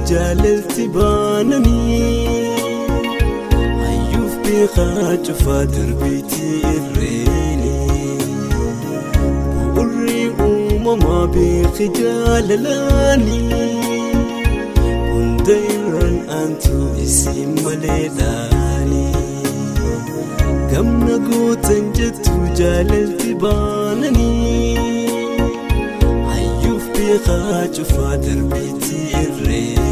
jaalalti baananii hayyuuf beekaa cufaa darbiitii irreeni bu'urri uumamaa beeki jaalalaanii hunda irraan aantu isin maleedhaanii gamna gootan jettu jaalalti baananii hayyuuf beekaa cufaa darbiitii irreeni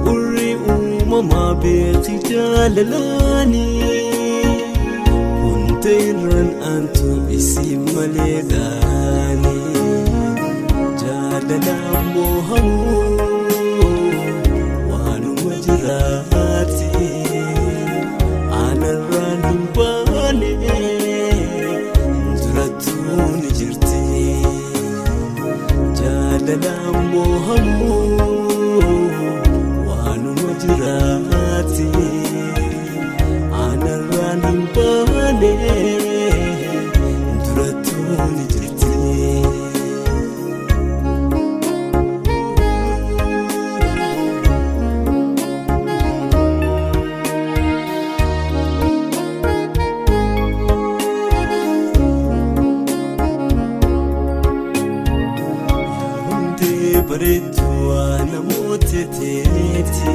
bu'urri uumamaa beeki jaalalaanii hunda irraan aantu isin maleedhaanii jaalalaan moohamuu waanuma jiraati aanarraan hin baane durattuu ni jirti jaalalaan moohamuu waanuma jiraati aanarraan hin baane durattuu ni jirti. Bareedduu waan namoota teeti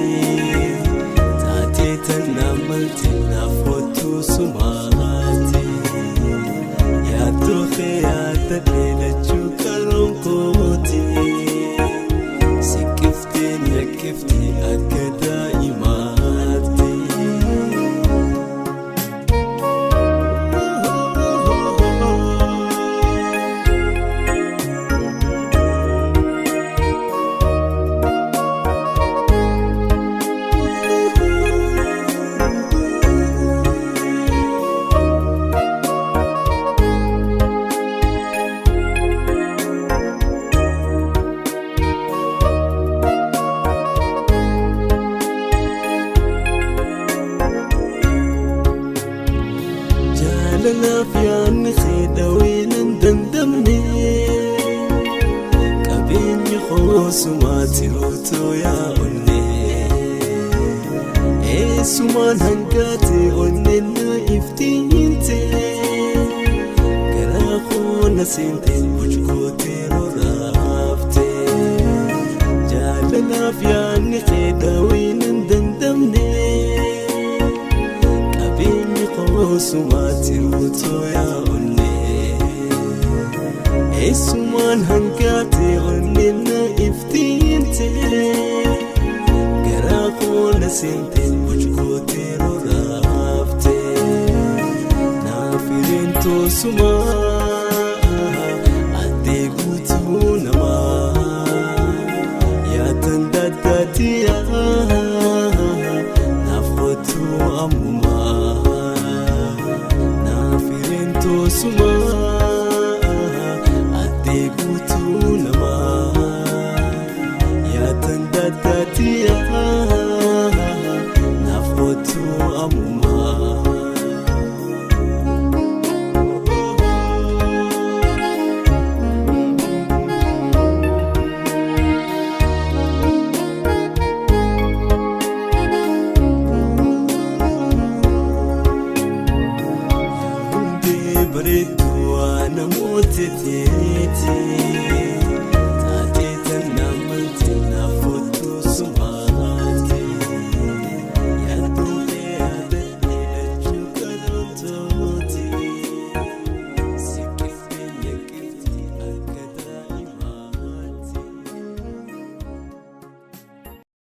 taatee tannaan malte naaf kottu sumaati yaaddoo kee yaadda dheerachuu karoon kooti siqifteen yakkifti akka daa'imaatti. Jaalalaaf yaadni kee dhaween hin dandamne qabeenyi koosumaa tirootoo yaa onne eessumaan hangaate onneen na iftiinte garaa koona seente bujgootee roraafte jaalalaaf yaadni kee dhaween hin dandamne qabeenyi koosumaa tirootoo yaa onne eessumaan hangaate onneen na iftiinte garaa koona seente bujgootee roraafte naaf hireen toosumaa addee guutuu namaa yaatan daddaatiyaa naaf kottu ammumaa naaf hireen toosumaa addee guutuu namaa yaatan daddaatiyaa naaf kottu ammumaa. Bareedduu waan namoota teeti